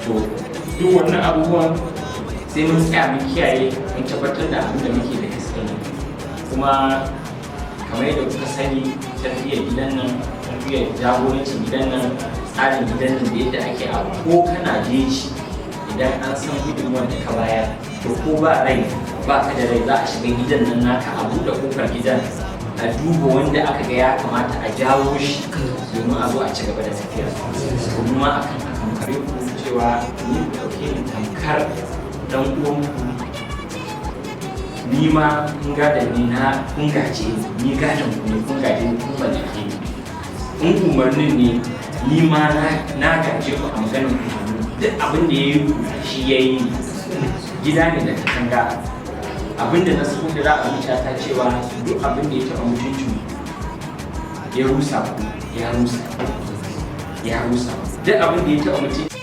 To, duk wannan abubuwan sai mun tsaya mun kiyaye, mun tabbatar da abin da muke da gaske ne. Kuma kamar yadda kuka sani, tarbiyyar gidan nan, tarbiyyar jagorancin gidan nan, tsarin gidan nan da yadda ake abu, ko kana jeji, idan an san gudunmuwar da ka bayar, to ko ba rai, ba ka da rai, za a shiga gidan nan naka, a buɗe kofar gidan, a duba wanda aka ga ya kamata a jawo shi domin a zo a ci gaba da tafiya. To, mu ma akan haka muka ku cewa ni ku ɗauke ni tamkar dan uwanku. Ni ma kun gada ni na, kun gaje ni, ni gadon ku ne, kun gaje ni, kun mallake ni. In umarnin ne, ni ma na gaje ku a maganin umarni. Duk abin da ya yi ku, shi ya yi ni. Gida ne da katanga. Abin da na kudura a zuciyata cewa duk abin da ya taɓa mutuncin ku, ya rusa ku, ya rusa, ya rusa. Duk abin da ya taɓa mutuncin